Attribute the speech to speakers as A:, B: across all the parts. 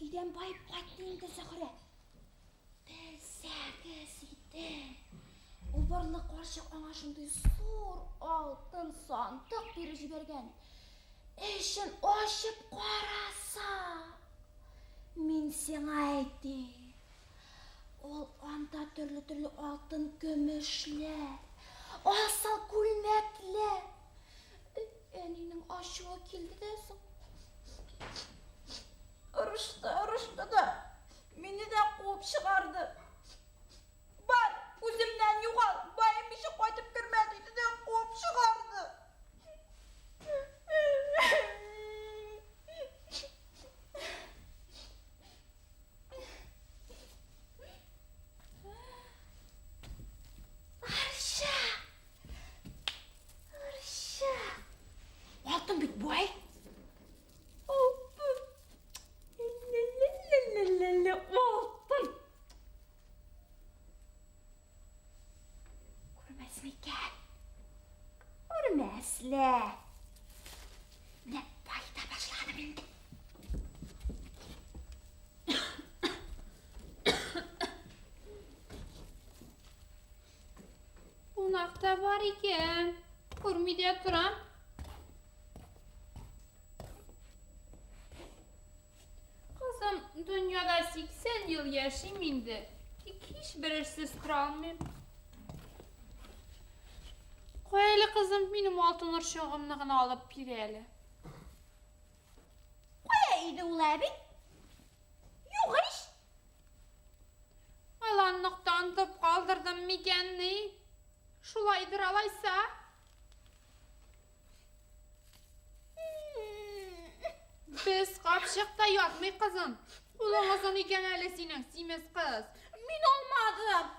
A: Өйҙән байып ҡайтты инде Зөһрә. Белсәгеҙ ине, убырлы ҡарсыҡ аңа шундай ҙур алтын сандыҡ биреп ебәргән. Эсен асып ҡараса, мин сиңә әйтәм, ул анда төрлө-төрлө алтын көмөшләр, аҫыл күлмәкләр. Әнинең асыуы килде лә һуң. Орошто, орошто да, мине дә ҡыуып сығарҙы. Бар, күҙемдән юғал, байымыйса ҡайтып кермә тине лә ҡыуып сығарҙы. Арша! Арша! Алтын бит бай. Алтын. Ле-ле-ле-ле-ле, алтын. Күрмәҫ микән? Күрмәҫ лә. Менә байыта башланым инде.
B: Ҡунаҡ та бар икән. Күрмәй ҙә торам. Ҡыҙым, донъяла 80 йыл йәшәйем инде. Тик һис бер эшһеҙ тора алмайым. Ҡуй әле, ҡыҙым, минең алтын орсоғомдо ғына алып бир әле.
A: Ҡайҙа ине ул әбей? Юҡ иш.
B: Аланлыҡта онотоп ҡалдырҙым микән ни? Шулайҙыр алайса. Беҙ ҡапсыҡта ятмай, ҡыҙым. Ҡулың оҙон икән әле һинең, симеҙ ҡыҙ.
A: Мин алманым.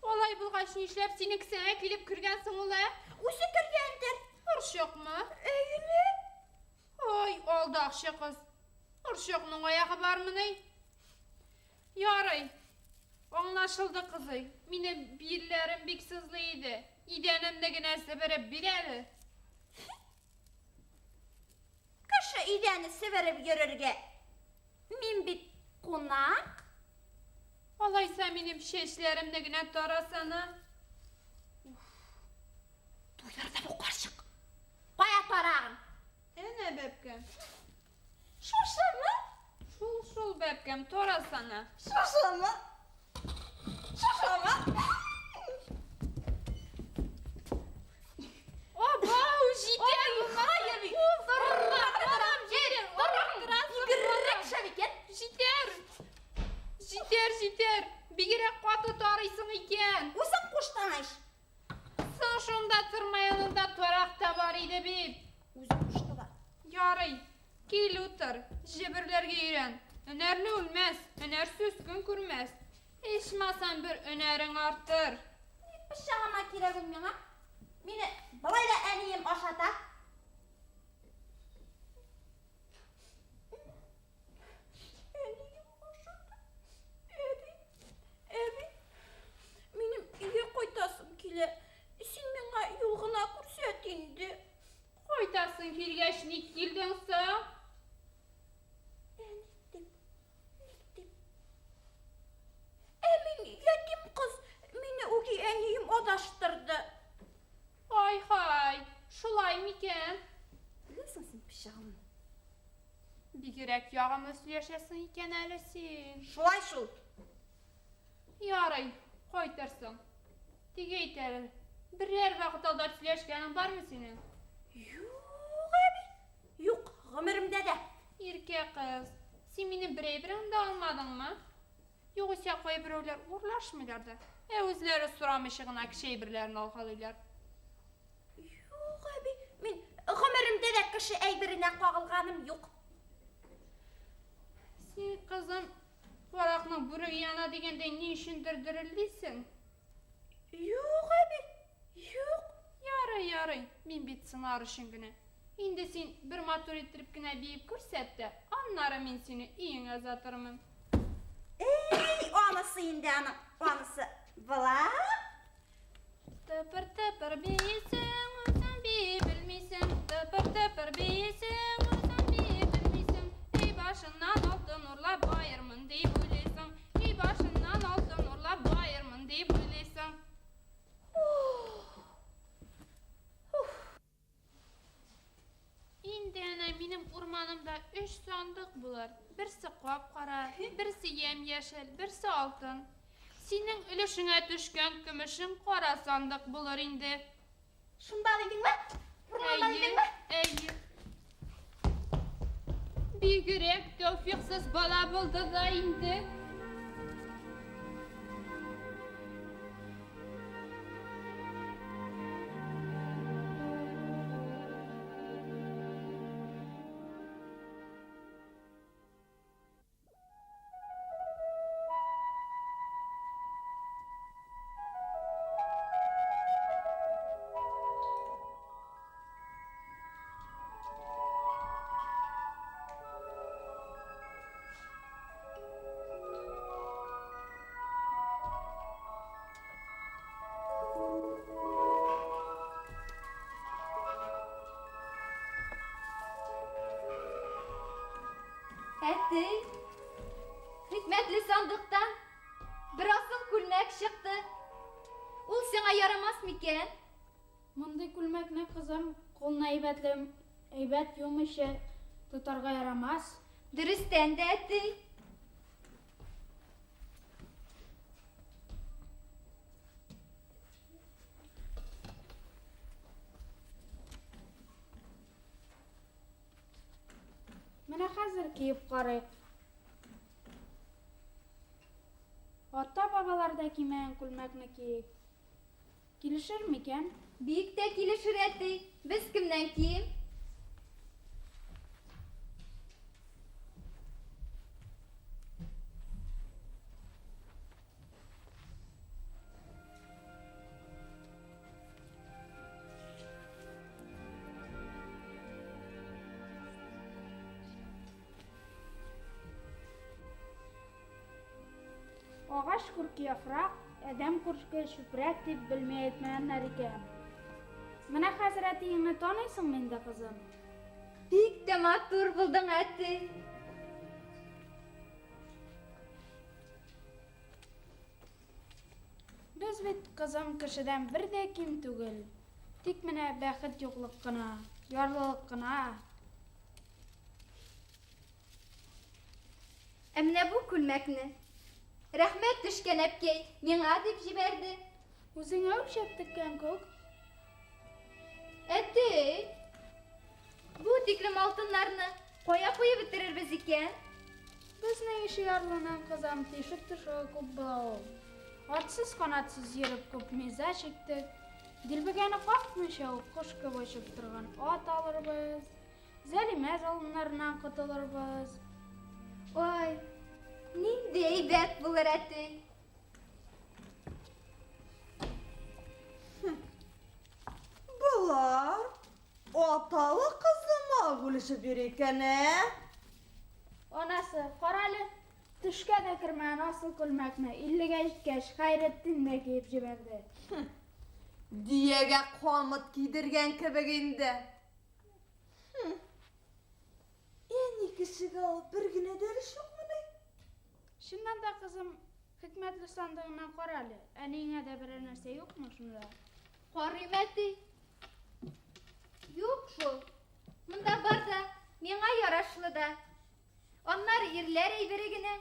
B: Улай булғас, нишләп һинең кеҫәңә килеп кергән ул, ә?
A: Үҙе кергәндер.
B: Орсоҡмо?
A: Эйе.
B: Ай, алдаҡсы ҡыҙ. Орсоҡтоң аяғы бармы ни? Ярай. Аңлашылды, ҡыҙый. Минең билдәрем бик һыҙлай ине. Иҙәнемде генә һепереп бир әле.
A: Кеше иҙәне һепереп йөрөргә. Мин бит ҡунаҡ.
B: Алайса минең сәстәремде генә тараһана.
A: Туйҙырҙы был ҡарсыҡ. Ҡайҙа тарағың?
B: Әнә, бәпкәм.
A: Шушымы?
B: Шул, шул, бәпкәм, тараһана.
A: Шушымы? Шушымы?
B: Абау, етәр.
A: Хәйер, Бигерәк шәп икән.
B: Етәр. Етәр, етәр. Бигерәк ҡаты тарайһың икән.
A: Үҙең ҡуштың иш.
B: Һуң шунда тырма янында тараҡ та бар ине бит.
A: Үҙе ҡушты ла.
B: Ярай, кил ултыр, еберләргә өйрән. Һөнәрле үлмәҫ, һөнәрһеҙ көн күрмәҫ. Исмаһам бер һөнәрең артыр.
A: Бысағыма кәрәк ул миңә. Мине былай ҙа әнейем ашата. Әнейем ашата. Әбей, әбей, минең өйгә ҡайтаһым килә. Һин миңә юл ғына күрһәт инде.
B: Ҡайтаһың килгәс, ник килдең һуң?
A: Ә ник тип, ник тип? Ә мин ятим ҡыҙ, мине үгей әнейем аҙаштырҙы.
B: Ай-һай, шулай микән?
A: Беләһең һин бысағымды.
B: Бигерәк яғымлы һөйләшәһең икән әле һин.
A: Шулай шул.
B: Ярай, ҡайтырһың. Тик әйт әле, берәр ваҡыт алдап һөйләшкәнең бармы һинең?
A: Юҡ, әбей. Юҡ, ғүмеремдә лә.
B: Иркә ҡыҙ, һин минең бер әйберемде лә алманыңмы? Юғиһә ҡайһы берәүләр урлашмайҙар ҙа, ә үҙҙәре һорамайса ғына кеше әйберҙәрен алғылайҙар.
A: Юҡ, әбей, мин ғүмеремдә лә кеше әйберенә ҡағылғаным юҡ.
B: Һин, ҡыҙым, ҡараҡтың бүреге яна тигәндәй ни өсөндөр дерелдәйһең?
A: Юҡ, әбей, юҡ.
B: Ярай, ярай, мин бит һынар өсөн генә. Инде һин бер матур иттереп кенә бейеп күрһәт тә, аннары мин һине өйөңә оҙатырмын.
A: Эй, уныһы инде уның, уныһы була.
B: Тыпыр-тыпыр бейейһең, үҙең бейей белмәйһең. Тыпыр-тыпыр бейейһең, үҙең бейей белмәйһең. Эй, башыңнан алтын урлап, Шунда өч сандык булыр. Берсе кап-кара, берсе ямь-яшел, берсе алтын. Синең өлешеңә төшкән көмешең кара сандык булыр инде.
A: Шунда дидеңме? Урманда
B: Әйе,
A: дидеңме?
B: әйе. Бигрәк тәүфиксыз бала булды да инде.
A: Әти, хикмәтле сандыктан бер асыл күлмәк чыкты. Ул сиңа ярамас микән?
C: Мондый күлмәкне, кызым, кулны әйбәтле, әйбәт юмыйча тотарга ярамас.
A: Дөрестән дә, әти.
C: Менә хәзер киеп карыйк. Ата-бабалар да кимәгән күлмәкне киик. Килешер микән?
A: Бик тә килешер, әти. Без кемнән ким?
C: Агач күрке яфрак, адәм күрке чүпрәк дип белми әйтмәгәннәр икән. Менә хәзер әтиеңне таныйсыңмы инде, кызым?
A: Бик тә матур булдың, әти.
C: Без бит, кызым, кешедән бер дә ким түгел. Тик менә бәхет юклык кына, ярлылык кына.
A: Ә менә бу күлмәкне рәхмәт төшкән әбкәй миңа дип җибәрде.
C: Үзеңә үлчәп теккән күк.
A: Әти, бу тиклем алтыннарны кая куеп бетерербез икән?
C: Безнең ише ярлының, кызым, тишек тошыгы күп була ул. Атсыз канатсыз йөреп күп миза чиктек. Дилбегәне какмыйча ук кош кебек очып торган ат алырбыз. Зәлимә залымнарыннан котылырбыз.
A: Ой, нинди әйбәт булыр, әти.
D: Болар аталы кызлы мал бүлешеп йөри икән, ә?
C: Анасы, карале, төшкә дә кермәгән асыл күлмәкне иллегә җиткәч Хәйретдин дә киеп җибәрде.
D: Диягә камыт кидергән кебек инде. Әни кешегә ул бер генә дә эш юкмыни?
C: Чыннан да, кызым, хикмәтле сандыгыннан карале, әниеңә дә берәр нәрсә юкмы шунда?
A: Карыйм, әти. Юк шул. Монда бар да миңа ярашлы да. Аннары ирләр әйбере генә.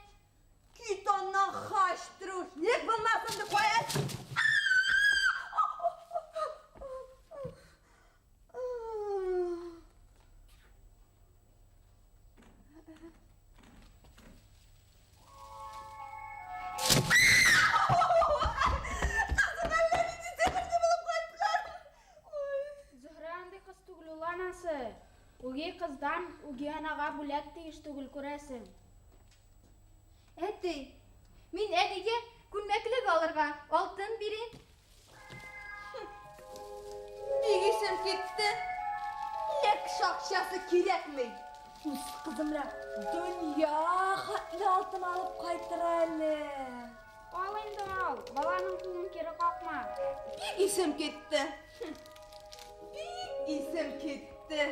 D: Кит аннан хаштруш. Ник булмасын ди кая? Кызым әллә нинди сихерче булып кайткан.
C: Зөһрә андый кыз түгел ул, анасы. Үги кыздан үги анага бүләк тиеш түгел, күрәсең.
A: Әти, мин әнигә күлмәклек алырга алтын бирим.
D: Бик исем китте. Ләкш акчасы кирәкми. Үз кызым белән дөнья хәтле алтын алып кайтыр әле.
C: Ал инде ал, баланың кулын кире какма.
D: Бик исем китте. Бик исем китте.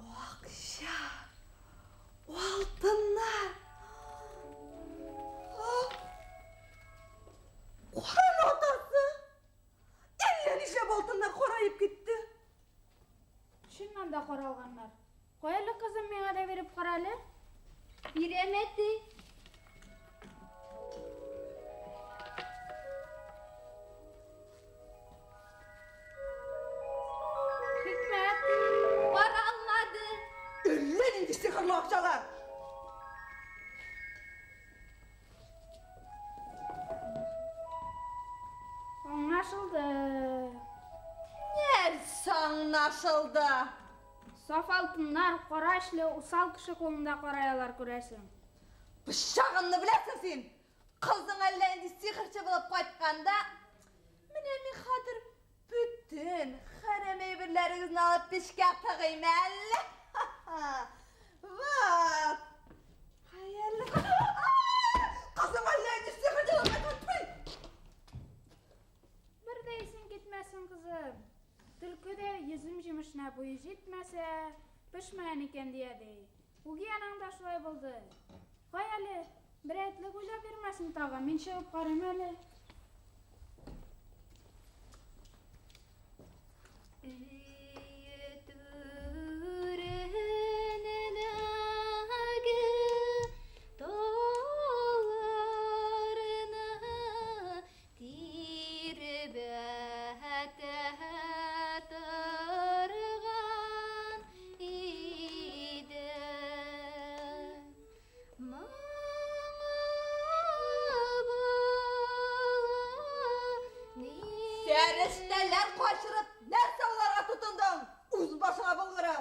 D: Акча.
C: да каралганнар. Кай әле, кызым, миңа да биреп кара әле.
E: Бирәм, әти.
C: Хикмәт.
E: Бара алмады.
A: Әллә нинди сихерле акчалар!
C: Аңлашылды.
D: Нәрсә аңлашылды?
C: Саф алтыннар кара эчле усал кеше кулында караялар, күрәсең.
D: Пычагымны беләсең син! Кызың әллә инде сихерче булып кайтканда, менә мин хәзер бөтен хәрәм әйберләрегезне алып печкә тыгыйм әллә. Вот. Хәерле. Кызың әллә инде сихерче булып кайткан.
C: Бер дә исең китмәсен, кызым. Төлке дә йөзем җимешенә буе җитмәсә, пешмәгән икән дия ди. Үги анаң да шулай булды. Кай әле, бер әтлек уйлап йөрмәсен тагы, мин чыгып карыйм әле.
E: Өе түрендәге талларны тирбәтә торган иде. Моңа бала ни
D: Фәрештәләр качырып, нәрсә аларга тотындың? Үз башыңа булгыры.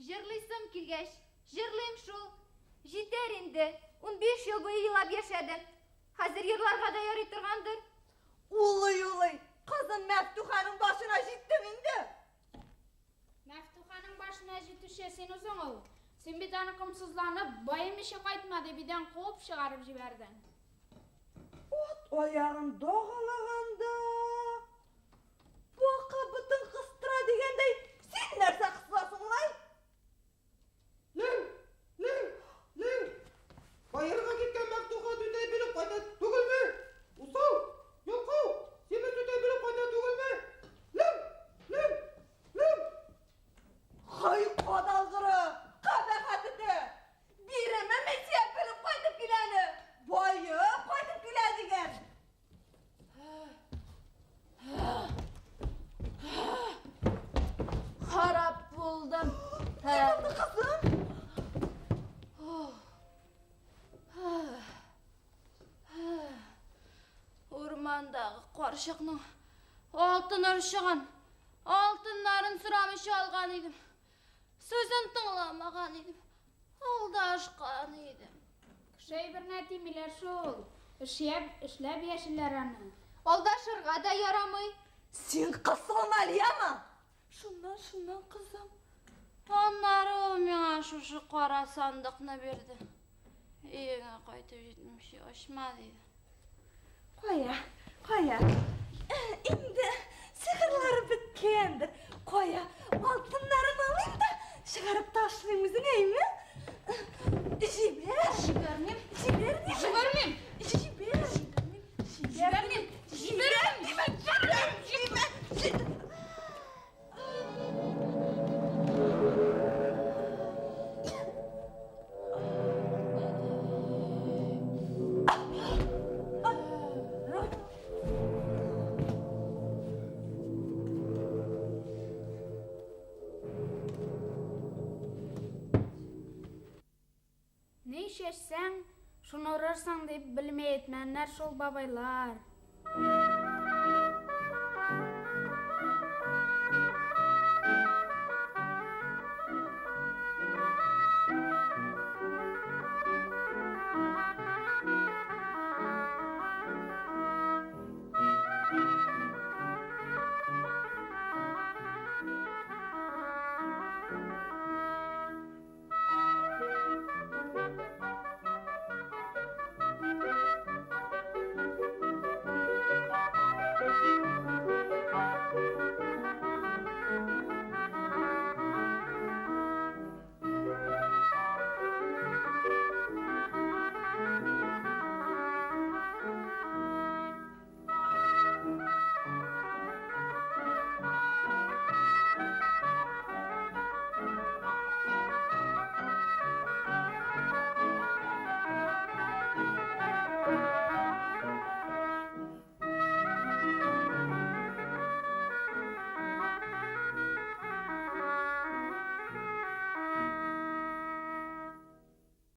E: Җырлыйсым килгәч, җырлыйм шул. Җитәр инде. 15 ел буе елап яшәдем. Хәзер йырларга да ярый торгандыр.
D: Улый-улый, кызым Мәфтуханың башына җиттең инде.
C: Мәфтуханың башына җитүче син үзең ул. Син бит аны комсызланып, баем ише кайтма дип өйдән куып чыгарып җибәрдең.
D: Ат аягын дагалаганда, бака ботын кыстыра дигәндәй, син нәрсә кысыласың улай?
F: Лең, лең, лең. Баерга киткән Мәфтуха түтәй белеп кайта түгелме? Усал, ялкау, сине түтәй белеп кайта түгелме? Лең, лең, лең.
D: Хай кадалгыры, кабахәт эте! Биреме месье белеп кайтып киләне? Баеп кайтып килә дигән.
A: Харап булдым.
D: Ни булды, кызым?
A: Урмандагы карчыкның алтын орчыгын, алтыннарын сорамыйча алган идем. Сүзен тыңламаган идем. Алдашкан идем.
C: Кеше әйберенә тимиләр шул. Эшләп, эшләп яшиләр аны.
E: Алдашырга да ярамый.
D: Син кысылма, Лияма. Шуннан, шуннан, кызым.
A: Аннары ул миңа шушы кара сандыкны бирде. Өеңә кайтып җитмичә ачма диде.
D: Кая, кая? Инде сихерлары беткәндер. Кая, алтыннарын алыйм да чыгарып ташлыйм үзеңә, әйме? Җибәр.
A: Җибәрмим.
D: Җибәр дим.
A: Җибәрмим.
D: Җибәр.
A: Җибәрмим.
D: Җибәр дим. Җибәр. Җибәр. Җибәр.
C: Ни чәчсәң, шуны урырсың дип белми әйтмәннәр шул бабайлар.